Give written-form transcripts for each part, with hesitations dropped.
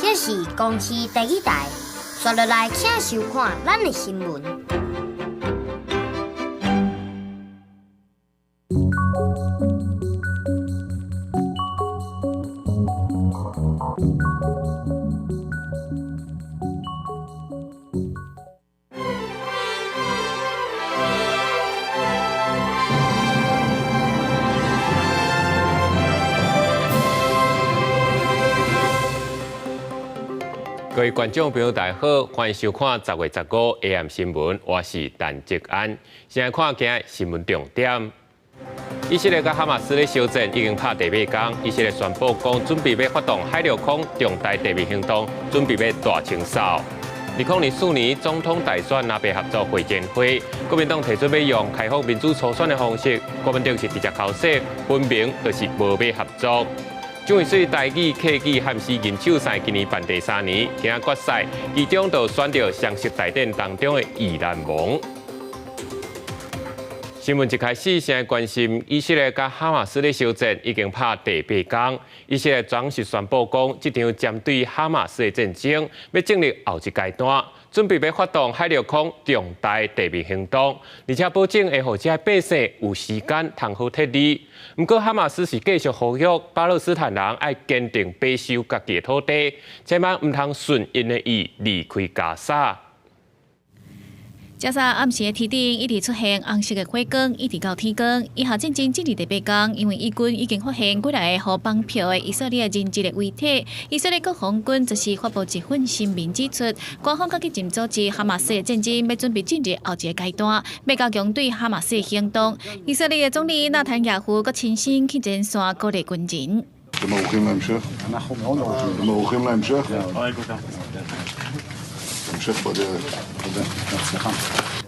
這是公視第一台，紲落來請收看咱的新聞。各位觀眾朋友，大家好，歡迎收看10月15 AM 新聞，我是陳澤安。先來看今日新聞重點。以色列佮哈馬斯的相戰已經拍第八工，以色列宣布講準備欲發動海陸空重大地面行動，準備欲大清掃。2024年總統大選藍白合作會前會，國民黨提出欲用開放民主初選的方式，柯文哲是直接剾洗，分明就是無欲合作。蔣渭水台語、客語、漢詩銀手賽今年辦第三年，今仔決賽，其中就選著雙色大典當中的宜蘭王。新聞一開始，先來關心以色列佮哈馬斯的相戰已經拍第八工。以色列昨是宣布講，這場針對哈馬斯的戰爭欲進入後一階段，準備欲發動海陸空重大地面行動，而且保證會予這百姓有時間通好撤離。毋過哈馬斯是繼續呼籲巴勒斯坦人愛堅定保守家己的土地，千萬毋通順𪜶的意離開加沙。加沙暗時的天頂一直出現紅色的火光，一直到天光。以下戰爭進入第八工，因為以軍已經發現幾來個予綁票的以色列人質的遺體。以色列國防軍則是發布一份聲明指出，官方佮激進組織哈馬斯的戰爭欲準備進入後一个階段，欲加強對哈馬斯的行動。以色列的總理納坦雅胡閣親身去前線鼓勵軍人。אתם ערוכים להמשך? אתם ערוכים להמשך? המשך בדרך.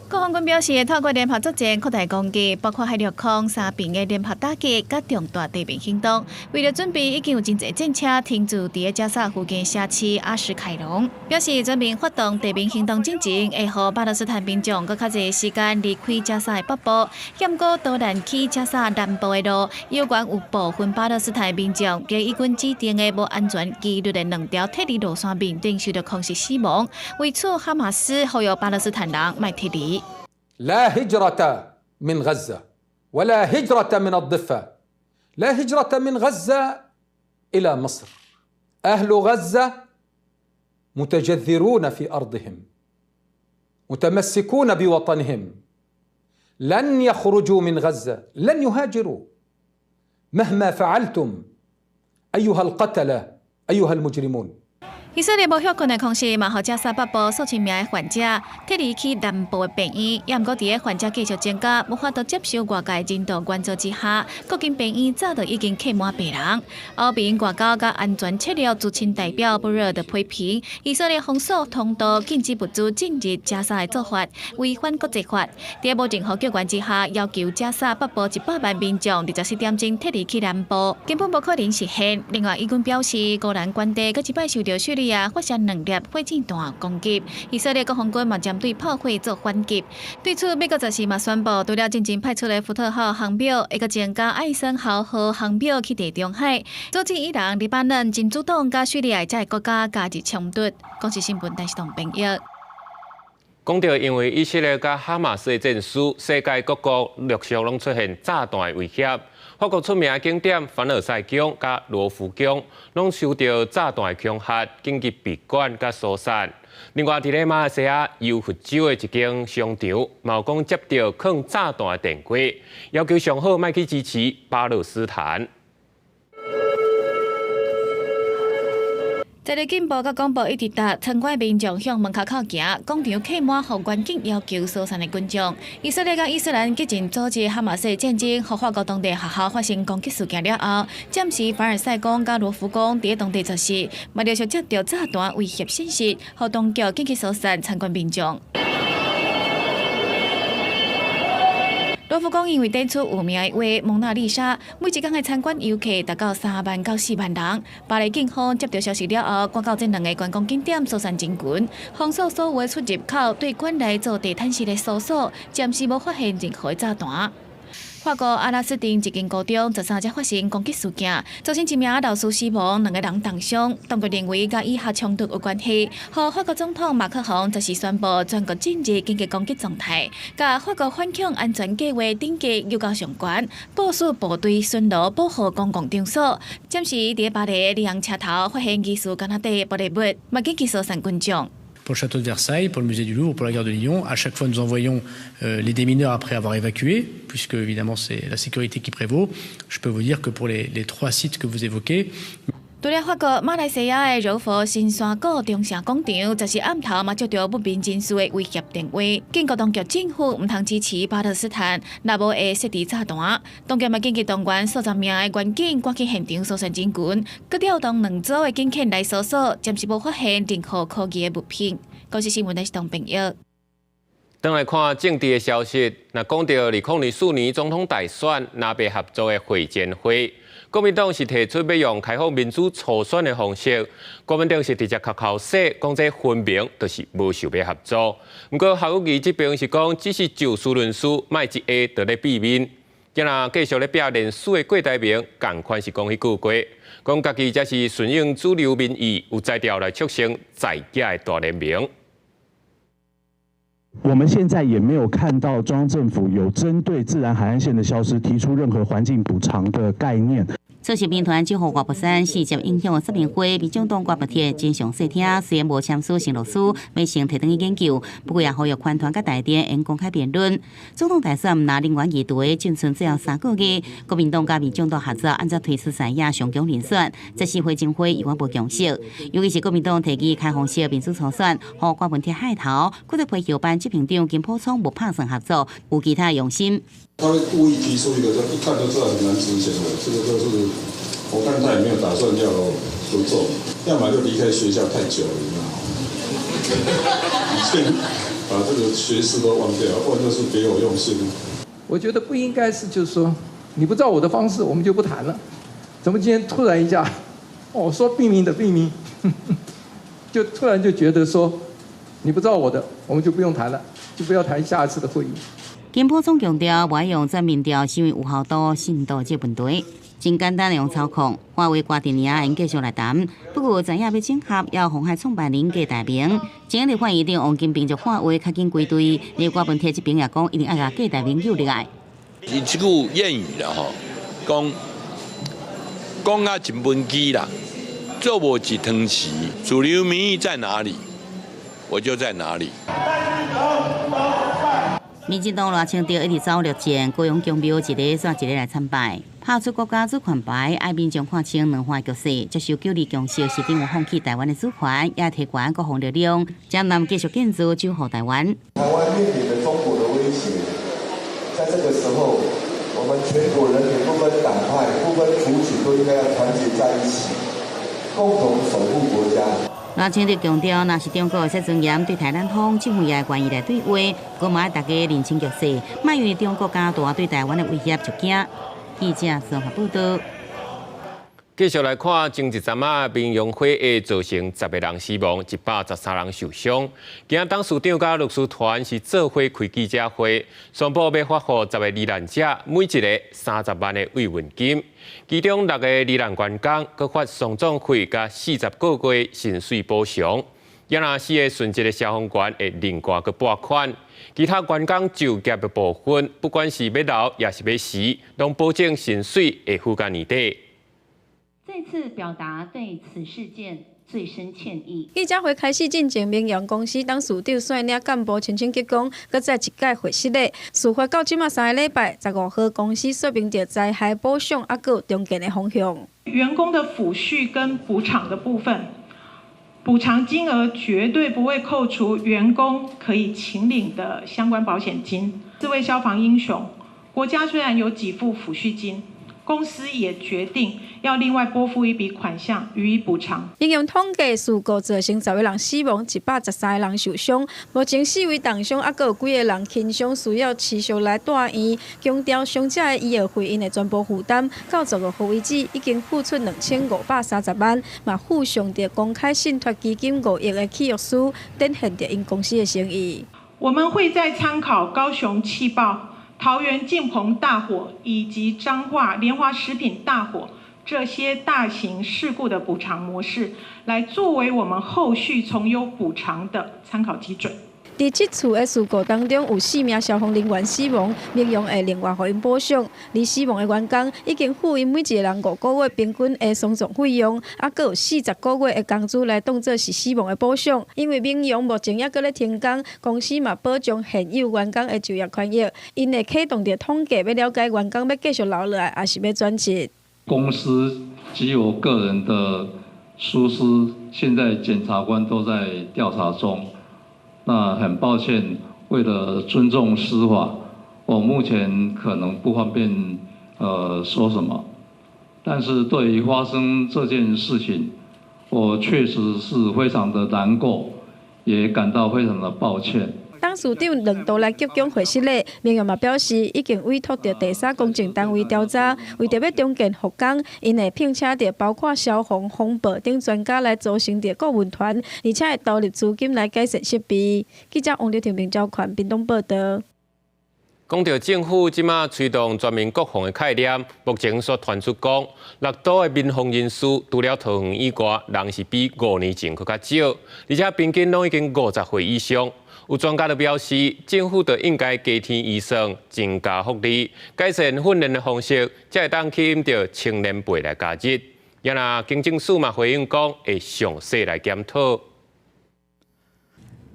國防軍表示，透過聯合作戰擴大攻擊，包括海陸空三邊的聯合打擊，佮重大地面行動。為了準備，已經有真濟戰車停駐佇咧加沙附近城市阿什凱隆，表示全面發動地面行動進前，會予巴勒斯坦民眾閣較濟時間離開加沙的北部，毋過逃難去加沙南部的路，猶原有部分巴勒斯坦民眾佇以軍指定的無安全疑慮的兩條撤離路線面頂受到空襲死亡。為此，哈馬斯呼籲巴勒斯坦人莫撤離。 لا هجرة من غزة ولا هجرة من الضفة لا هجرة من غزة إلى مصر أهل غزة متجذرون في أرضهم متمسكون بوطنهم لن يخرجوا من غزة لن يهاجروا مهما فعلتم أيها القتلة أيها المجرمون 以色列無歇睏的空襲，嘛予加沙北部數千名的患者撤離去南部的病院，也毋過佇咧患者繼續增加，無法度接受外界人道援助之下，國境病院早就已經客滿病人。歐盟外交佮安全策略諮詢代表布瑞爾就批評以色列封鎖通道、禁止物資進入加沙的做法，違反國際法。佇無任何救援之下，要求加沙北部100萬民眾24點鐘撤離去南部，根本無可能實現。另外，以軍表示，戈蘭高地閣一擺受著敘利亞發射兩粒火箭彈攻擊，以色列國防軍嘛針對炮火做反擊。對此，美國十四嘛宣布，除了進前派出的福特號航母，會閣增加艾森豪號航母去地中海，阻止伊朗、黎巴嫩真主黨佮敘利亞這个國家加入衝突。公視新聞電視台編譯。講到因為以色列佮哈馬斯的戰事，世界各國陸續攏出現炸彈的威脅。法國出名景點凡爾賽宮佮羅浮宮，攏受著炸彈的恐嚇，緊急閉館佮疏散。另外，佇咧馬來西亞柔佛州的一間商場，嘛有講接著囥炸彈的電話，要求上好莫去支持巴勒斯坦。這个警報佮廣播一直響，參觀民眾向門跤口行，廣場客滿，予關緊要求疏散的群眾。以色列佮伊斯蘭激進組織哈馬斯戰爭，予法國當地學校發生攻擊事件了後，暫時凡爾賽宮佮羅浮宮佇當地十四，嘛陸續接著炸彈威脅信息，予當局緊急疏散參觀民眾。羅浮宮因為展出有名的畫《蒙娜麗莎》，每一工的參觀遊客達到3萬到4萬人。巴黎警方接著消息了後，趕到這兩个觀光景點疏散人群，封鎖所有的出入口，對館內做地毯式的搜索，暫時無發現任何炸彈。法國阿拉斯鎮一間高中13才發生攻擊事件，造成一名老師死亡，兩個人重傷。當局認為佮以哈衝突有關係。予法國總統馬克宏則是宣布全國進入緊急攻擊狀態，共法國反恐安全計劃等級又較上懸，部署部隊巡邏保護公共場所。暫時佇巴黎的里昂車頭發現疑似加拿大玻璃物，嘛緊急疏散群眾。 Pour le château de Versailles, pour le musée du Louvre, pour la gare de Lyon, à chaque fois nous envoyons les démineurs après avoir évacué, puisque évidemment c'est la sécurité qui prévaut. Je peux vous dire que pour les trois sites que vous évoquez, 除了法國、馬來西亞的柔佛新山古長城廣場，十四暗頭嘛接著不明人士的威脅電話，警告當局政府毋通支持巴勒斯坦，若無會設置炸彈。當局嘛緊急動員數十名的員警趕去現場疏散人群，閣調動兩組的警犬來搜索，暫時無發現任何可疑的物品。公視新聞的是董朋友。轉來看政治的消息，若講著2024年總統大選，藍白合作的會前會，國民黨是提出欲用開放民主初選的方式，國民黨是直接較口說，講這分明就是無想欲合作。毋過侯友宜這邊是講，只是就事論事，莫一下就咧變面。今仔繼續咧拼連輸的郭台銘，仝款是講彼句話，講家己才是順應主流民意，有才調來促成在野的大聯盟。我們現在也沒有看到中央政府有針對自然海岸線的消失提出任何環境補償的概念。出席民團就予郭柏山四接影響的說明會，民進黨郭伯鐵真詳細聽，雖然無簽署承諾書，欲先提轉去研究，不過也呼籲環團佮台電應公開辯論。總統大選若人員移除，只賰最後3個月，國民黨佮民進黨合作，按怎推出在野上強人選，這是會前會猶原無共識。尤其是國民黨提議開放式民主初選，予郭文鐵害頭，閣咧批休班執行長金溥聰無拍算合作，有其他用心。他會故意提出一個，就一看就知道很難執行的，這個就是，我看他也沒有打算要合作，要麼就離開學校太久了，你知道嗎？已經把這個學識都忘掉，不然就是別有用心。我覺得不應該是，就是說，你不照我的方式，我們就不談了。怎麼今天突然一下，哦，說變面就變面，就突然就覺得說，你不照我的，我們就不用談了，就不要談下一次的會議。金溥聰強調，無愛用轉民調是因為有效度、信度這個問題，真簡單用操控。華為郭台銘會繼續來談，不過知影欲整合，要鴻海創辦人郭台銘。前日立法院長王金平就喊話，較緊歸隊。而郭文鐵這邊也講，一定愛共郭台銘揪入來。伊這句諺語啦吼，講講啊一分機啦，做無一湯匙，主流民意在哪裡，我就在哪裡。民進黨賴清德一直走綠線，高雄宮廟一个煞一个來參拜，拍出國家主權牌，愛民眾看清兩岸局勢，接受九二共識，是等於放棄台灣的主權，也提懸國防力量，將南繼續建築守護台灣。台灣面臨着中國的威脅，在這個時候，我們全國人民不分黨派、不分族群，都應該要團結在一起，共同守護國家。賴清德強調，若是中國會使尊嚴對台南方，政府也會願意來對話。閣嘛愛大家認清局勢，莫因為中國加大對台灣的威脅就驚。記者綜合報道。繼續來看，前一陣仔民雄火災造成10個人死亡，113人受傷。今仔董事長佮律師團是做伙開記者會，宣布欲發予十個罹難者每一个30萬的慰問金，其中六個罹難員工閣發喪葬費佮40個月薪水補償。也若四個殉職的消防員會另外閣撥款，其他員工就業的部分，不管是欲留抑是欲辭，攏保證薪水會付到年底。再次表達對此事件最深歉意。記者會開始進前，明陽公司董事長率領幹部親身鞠躬，閣再一屆會失禮。事發到這馬3個禮拜，15號公司說明著災害補償，猶閣有重建的方向。員工的撫恤跟補償的部分，補償金額絕對不會扣除員工可以請領的相關保險金。四位消防英雄，國家雖然有給付撫恤金，公司也決定要另外撥付一筆款項予以補償。應用統計，事故造成10個人死亡，113個人受傷。目前四位重傷，猶閣有幾个人輕傷，需要持續來住院。強調傷者的醫藥費，𪜶會全部負擔。到15號為止，已經付出2530萬，嘛附上著公開信託基金5億的契約書，展現著𪜶公司的誠意。我們會再參考高雄氣爆。桃園晉鵬大火以及彰化聯華食品大火這些大型事故的補償模式，來作為我們後續從優補償的參考基準。佇這次的事故當中，有四名消防人員死亡，銘陽會另外予𪜶補償。而死亡的員工已經付𪜶每一个人5個月平均的喪葬費用，猶閣有40個月的工資來當做是死亡的補償。因為銘陽目前猶閣咧停工，公司嘛保障現有員工的就業權益。𪜶會啟動著統計，欲了解員工欲繼續留落來，抑是欲轉職。公司及我個人的疏失，現在檢察官都在調查中。那很抱歉，為了尊重司法，我目前可能不方便說什麼。但是對於發生這件事情，我確實是非常的難過，也感到非常的抱歉。董事長兩度來急宮會失禮，銘陽嘛表示已經委託著第三公正單位調查，為著欲重建復工，𪜶會聘請著包括消防、風暴等專家來組成著顧問團，而且會投入資金來改善設備。記者王劉婷、明昭權屏東報導。講到政府這馬推動全民國防的概念，目前所傳出講，六都的民防人士除了桃園以外，人是比5年前閣較少，而且平均攏已經50歲以上。有專家就表示，政府就應該加添預算，增加福利，改善訓練的方式，才會當吸引著青年輩來加入。也若警政署嘛回應講，會詳細來檢討。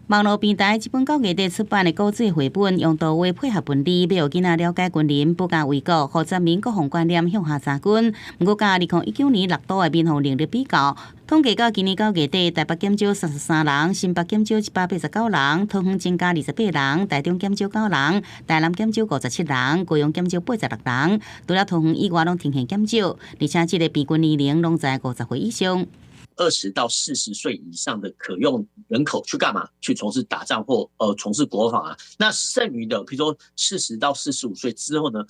網路平台這本九月底出版的古籍繪本，用圖畫配合文字，欲予囡仔了解軍人保家衛國，予全民國防觀念向下扎根。毋過，佮2019年六都的民防能力比較，統計到今年9月底，台北減少33人，新北減少189人，桃園增加28人，台中減少9人，台南減少57人，高雄減少86人。除了桃園以外，攏呈現減少，而且這个平均年齡攏在50歲以上。 20到40歲以上的可用人口去幹嘛？去從事打仗或從事國防啊？那剩餘的，比如說40到45歲之後呢？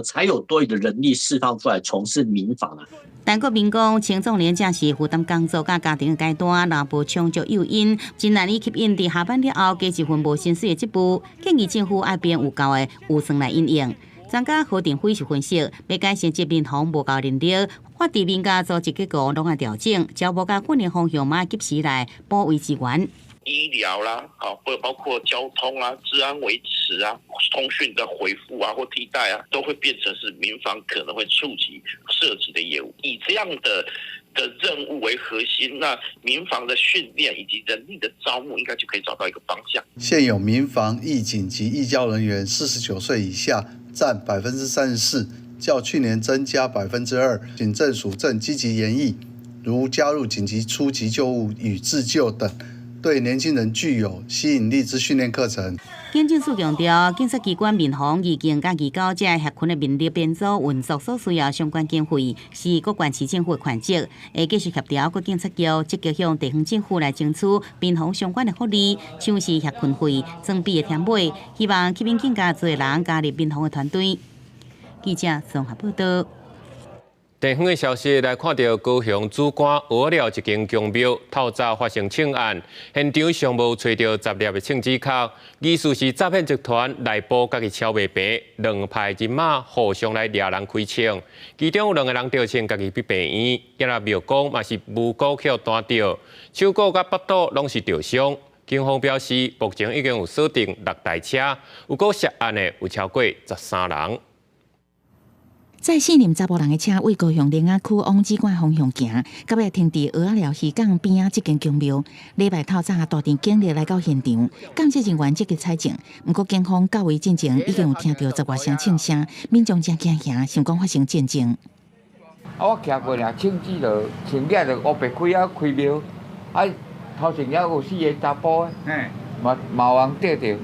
才有多餘的人力釋放出來從事民防啊。陳國民講，青壯年正是負擔工作佮家庭的階段，若無充足誘因，真難以吸引佇下班了後加一份無薪水的職務。建議政府愛編有夠的預算來因應。專家何定輝是分析，欲改善這民防無夠人力，法制民間組織結構攏愛調整，招募佮訓練方向嘛，及時來補位資源。醫療啦，好，或包括交通啊、治安維持啊、通訊的恢復啊或替代啊，都會變成是民防可能會觸及涉及的業務。以這樣的任務為核心，那民防的訓練以及人力的招募，應該就可以找到一個方向。現有民防義警及義交人員49歲以下佔34%，較去年增加2%。警政署正積極研議，如加入緊急初級救護與自救等，對年輕人具有吸引力之訓練課程。警政署強調，警察機關民防、義警佮義交這協群的民力編組運作所需要相關經費，是各縣市政府的權責，會繼續協調各警察局，積極向地方政府來爭取民防相關的福利，像是協訓費、裝備的添買，希望吸引更加濟人加入民防的團隊。記者綜合報導。地方的消息來看著高雄梓官蚵仔寮一間宮廟透早發生槍案，現場上無揣著10粒的槍支殼，疑似是詐騙集團內部家己抄袂平，兩派人馬互相來掠人開槍，其中有兩個人著槍，家己去病院，抑若廟公嘛是無辜予彈著，手股佮腹肚攏是著傷。警方表示，目前已經有鎖定六台車，有閣涉案的有超過13人。載四林查埔人的車為高雄苓仔區往梓官方向行，到尾停佇蚵仔寮漁港邊仔這間宮廟。禮拜透早大隊警力來到現場，鑑證人員積極採證。毋過警方到位進前已經有聽著10外聲槍聲，民眾誠驚嚇，想講發生戰爭。啊，我徛過爾，槍支就槍架就烏白開啊開廟，啊頭前猶有四个查埔的，嘛嘛有人綴著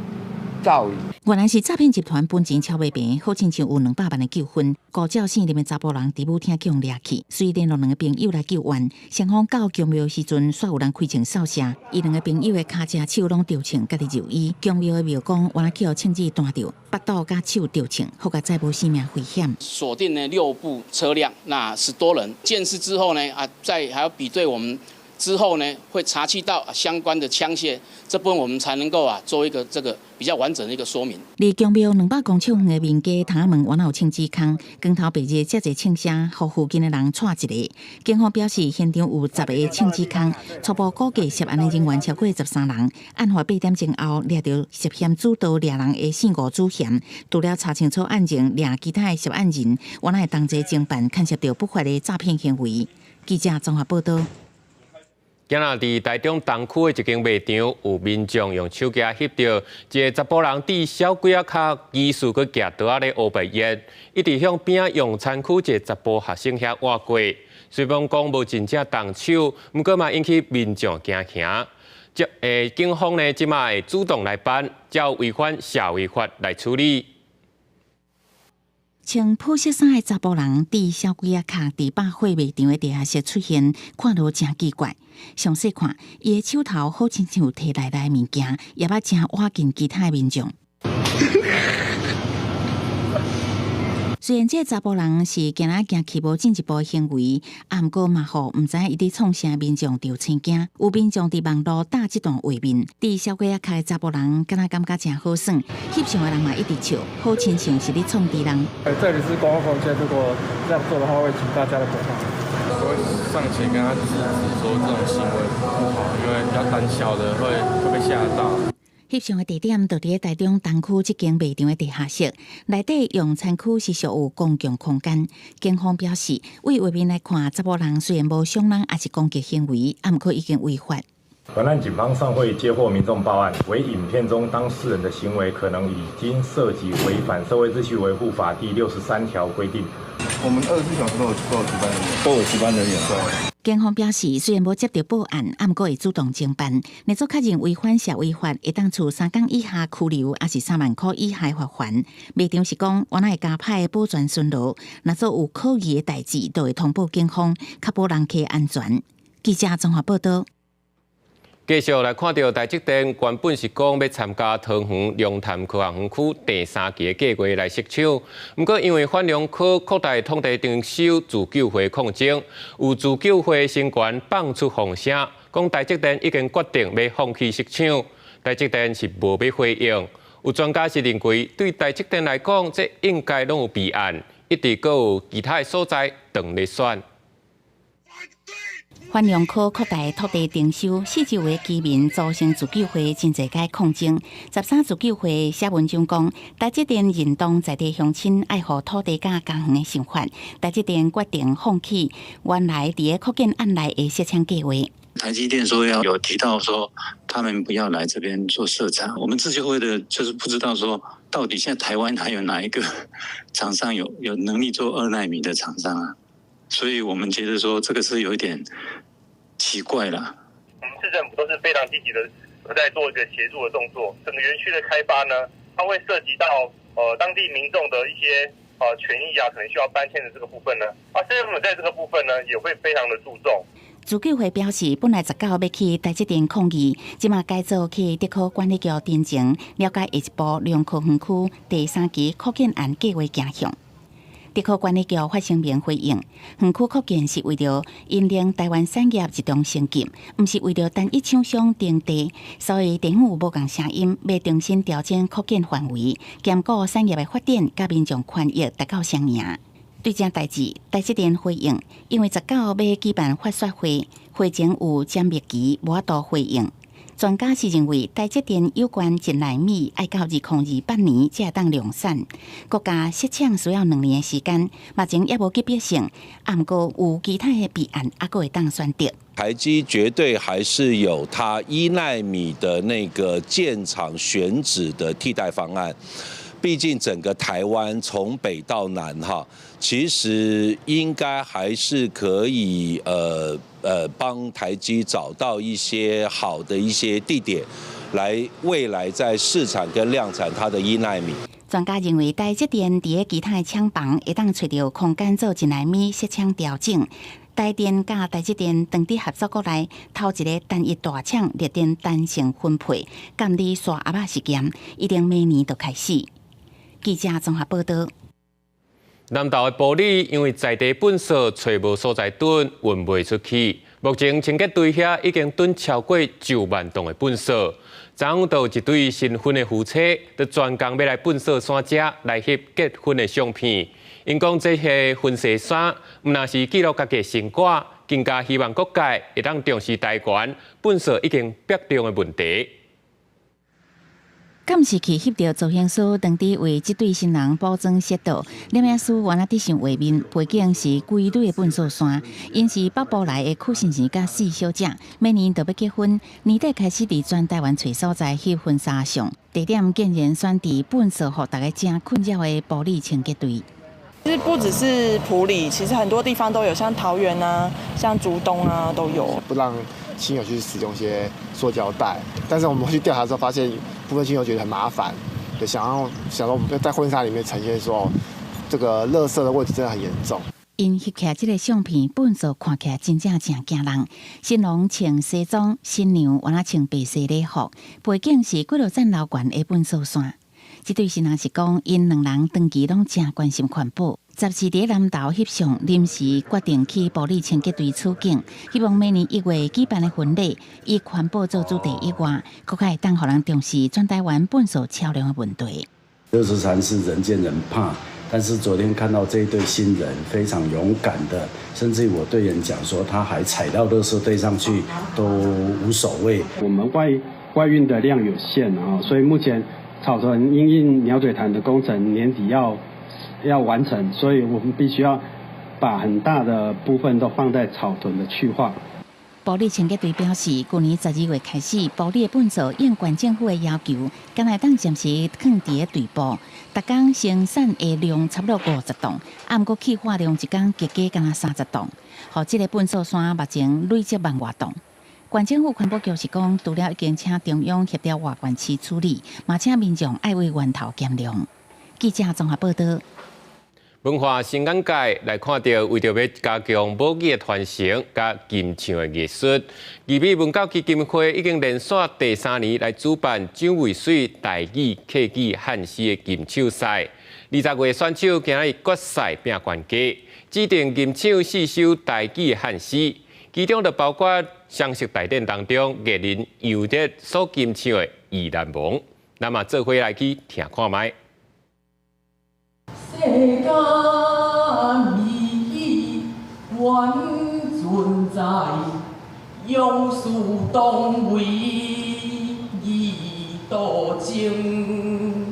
走去。原來是詐騙集團本錢超袂平，好親像有200萬的糾紛。孤照姓林的查埔人佇舞廳予人掠去，隨聯絡兩个朋友來救援。雙方到宮廟時陣，煞有人開槍掃射，伊兩个朋友的跤脊手攏著槍，家己入醫。宮廟的廟公原來予槍支彈著，腹肚佮手著槍，好佳哉無性命危險。鎖定呢六部車輛，那10多人鑑識之後呢，啊，再還要比對我們之後呢，會查緝到相關的槍械，這部分我們才能夠做一個這個比較完整的一個說明。離宮廟200公尺遠的民家窗仔門，原來有槍支空，光頭白日遮濟槍聲，予附近的人掣一下。警方表示，現場有10個槍支空，初步估計涉案的人員超過13人。案發8點鐘後，掠著涉嫌主導掠人的姓吳主嫌，除了查清楚案情，掠其他的涉案人，原來同齊偵辦牽涉著不法的詐騙行為。記者綜合報道。今仔佇台中東區的一間賣場，有民眾用手機翕著一个查埔人佇小鬼仔跤疑似閣舉刀仔咧烏白煙，一直向邊仔用餐區一个查埔學生遐倚過。雖罔講無真正動手，毋過嘛引起民眾驚嚇。這警方呢，這馬會主動來辦，照違反社會法來處理。穿普色衫的查埔人佇小鬼仔跤佇百貨賣場的地下室出現，看落誠奇怪。詳細看，伊的手頭好親像提內內物件，也捌誠倚近其他的民眾。雖然這個查埔人是行來行去無進一步的行為，啊，毋過嘛，予毋知影伊佇創啥民眾著生驚。有民眾佇網路打這段畫面，佇小鬼仔跤的查埔人，敢若感覺誠好耍，翕相的人嘛一直笑，好親像是咧創治人。這裡是公共空間，如果這樣做的話，會請大家的不好。我會上前跟他制止，說這種行為不好，因為比較膽小的會被嚇到。翕相的地點就佇咧台中東區這間賣場的地下室，內底用餐區是屬有公共空間。警方表示，對畫面來看，查埔人雖然無傷人，抑是攻擊行為，啊，毋過已經違法。本案警方上會接獲民眾報案，惟影片中當事人的行為可能已經涉及違反社會秩序維護法第63條規定。我們24小時都有值班人員，都有值班人員。對。警方表示，雖然無接著報案，啊，毋過會主動偵辦。若做確認違反社會法，會當處3工以下拘留，抑是3萬箍以下罰鍰。賣場是講，原來會加派保全巡邏，若做有可疑的代誌，就會通報警方，確保人客安全。記者綜合報道。繼續來看著台積電原本是講欲參加桃園龍潭科學園區第三期的計畫來設廠，毋過因為反良科擴大土地徵收自救會抗爭，有自救會成員放出風聲，講台積電已經決定欲放棄設廠，台積電是無欲回應。有專家是認為，對台積電來講，這應該攏有備案，一直閣有其他的所在當咧選。反良科擴大土地徵收，四周圍居民組成自救會，真濟屆抗爭。13自救會寫文章講，台積電認同在地鄉親愛護土地佮家園的想法，台積電決定放棄原來佇咧擴建案內的設廠計劃。台積電說要有提到說，他們不要來這邊做設廠。我們自救會的，就是不知道說，到底現在台灣還有哪一個廠商有能力做2奈米的廠商啊？所以我們覺得說，這個是有一點奇怪啦。我們市政府都是非常積極的在做一個協助的動作。整個園區的開發呢，它會涉及到當地民眾的一些權益啊，可能需要搬遷的這個部分呢，啊，市政府在這個部分呢，也會非常的注重。自救會表示，本來19號欲去台積電抗議，這馬改做去竹科管理局陳情，了解下一步龍科園區第三期擴建案計畫走向。竹科管理局發聲明回應，園區擴建是為著引領台灣產業一重升級，毋是為著單一廠商爭地，所以地方有無仝聲音，欲重新調整擴建範圍，兼顧產業的發展，佮民眾權益達到雙贏。對這代誌，台積電回應，因為19號欲舉辦發說會，會前有占密期，無法度回應。專家是認為，台積電有關一奈米愛到2028年才會當量產，國家設廠需要2年的時間，目前猶無急迫性，啊，毋過有其他的備案，猶閣會當選擇。台積絕對還是有它1奈米的那個建廠選址的替代方案。畢竟整個台灣從北到南哈，其實應該還是可以幫台積找到一些好的一些地點，來未來在試產跟量產它的1奈米。專家認為，台積電佇咧其他的廠房會當揣著空間做1奈米設廠調整。台電佮台積電當佇合作國內，頭一个單一大廠綠電單線分配，監理沙鴨仔實驗，一定明年就開始。記者綜合報道。南投的埔里因為在地糞埽揣無所在囤，運袂出去，目前清潔隊遐已經囤超過9萬噸的糞掃。昨昏就有一對新婚的夫妻，就專工欲來糞掃山遮來翕結婚的相片。𪜶講這個婚紗衫，毋但是記錄家己的成果，更加希望各界會當重視台灣糞掃已經逼重的問題。監視器翕著造型師當佇為這對新人補妝攝照，攝影師原來佇想畫面，背景是規堆的糞掃山。𪜶是北部來的曲先生佮四小姐，明年就欲結婚，年底開始佇全台灣揣所在翕婚紗相，地點竟然選佇糞掃予大家誠困擾的埔里清潔隊。其實不只是埔里，其實很多地方都有，像桃園啊、像竹東啊都有。不讓親友去使用一些塑膠袋，但是我們去調查之後發現，部分親友覺得很麻煩，就想要想說我們在婚紗裡面呈現說，這個垃圾的問題真的很嚴重。𪜶翕起來這个相片，糞掃看起來真正誠驚人。新郎穿西裝，新娘原來穿白色禮服，背景是幾落層樓懸的糞掃山。這對新人是講，𪜶兩人長期攏誠關心環保，10次佇南投翕相，臨時決定去埔里清潔隊取景，希望明年1月舉辦的婚禮以環保做主題以外，閣較會當予人重視全台灣糞掃超量的問題。垃圾山是人見人怕，但是昨天看到這一對新人非常勇敢的，甚至於我隊員講說，他還踩到垃圾堆上去都無所謂。我們外運的量有限啊，所以目前草屯因應鳥嘴潭的工程年底要完成，所以我們必須要把很大的部分都放在草屯的去化。埔里清潔隊表示，去年12月開始，埔里的糞掃應縣政府的要求，敢若會當暫時囥佇咧隊部，逐工生產的量差不多50噸，啊，毋過去化量一工加加敢若30噸，予這个糞掃山目前累積萬外噸。縣政府環保局是講，除了已經請中央協調外縣市處理，嘛請民眾愛為源頭減量。記者綜合報道。文化新眼界來看著，為著欲加強母語的傳承佮吟唱的藝術，義美文教基金會已經連續第三年來主辦蔣渭水台語客語漢詩的吟唱賽。20位選手今日決賽拼懸家，指定吟唱四首台語漢詩，其中就包括雙色大典當中藝人楊烈所吟唱的《意難忘》。咱嘛做伙來去聽看覓。世間美原存在，勇士當為義道情。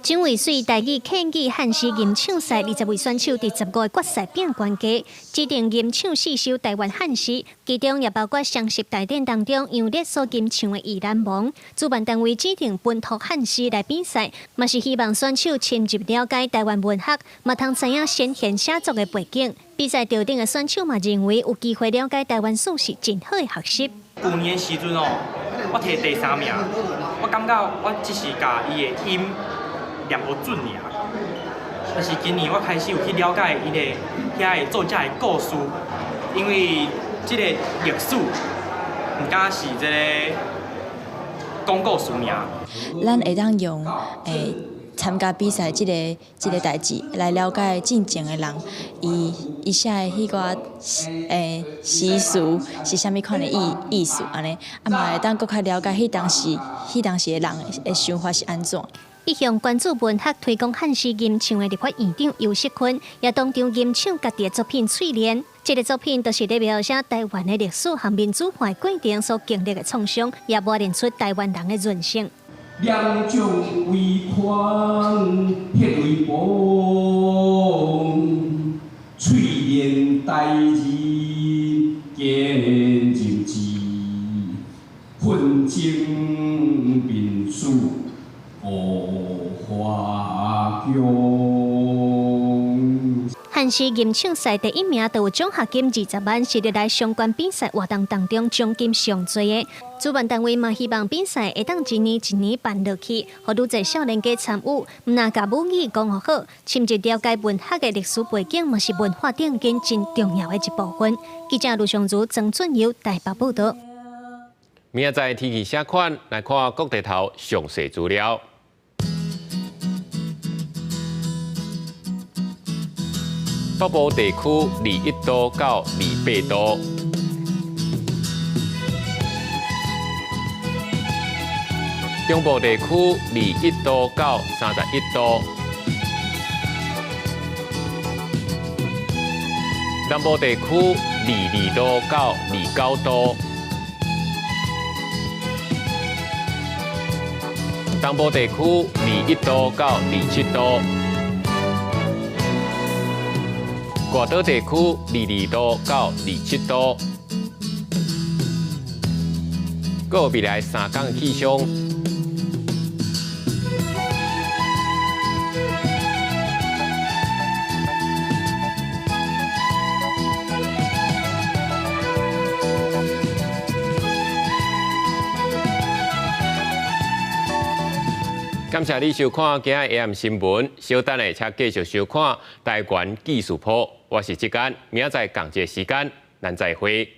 蔣渭水台語客語漢詩吟唱賽，20位選手佇15个決賽拼懸家，指定吟唱四首台灣漢詩，其中也包括雙十大典當中楊烈所吟唱的《意難忘》。主辦單位指定本土漢詩來比賽，嘛是希望選手深入了解台灣文學，嘛通知影先賢寫作的背景。比賽場頂的選手嘛認為有機會了解台灣史是真好的學習。舊年的時陣哦，我提第三名，我感覺我只是共伊的音念無準爾，但是今年我開始有去了解伊的遐个作者的故事，因為這个歷史毋敢是這个講故事爾。咱會當用參加比賽這个代誌來了解進前的人，伊寫的彼寡詩詞是啥物款的意思按呢，啊嘛會當閣較了解彼當時的人的想法是按怎。一向關注文學、推廣漢詩吟唱的立法院長游錫堃，也當場吟唱家己的作品《翠蓮》。這个作品就是咧描寫台灣的歷史和民主化過程所經歷的創傷，也磨練出台灣人的韌性。兩將為寬，血淚崩，翠蓮大義堅忍志，奮爭民主護華強。漢詩吟唱賽第一名就有獎學金20萬，是歷來相關比賽活動當中獎金上濟的。主辦單位嘛希望比賽會當一年一年辦落去，予愈濟少年家參與，毋但共母語講予好，深入了解文學的歷史背景，嘛是文化奠基真重要的一部分。記者盧尚如、曾俊佑台北報道。明仔載天氣啥款？來看各地頭詳細資料。北部地區21度到28度，中部地区21度到31度，南部地区22度到29度，东部地区21度到27度，外岛地区22度到27度。阁有未来3天的气象。感謝你收看今仔 AM 新聞，稍等下請繼續收看台灣技術鋪。我是志堅，明仔載仝一个時間，咱再會。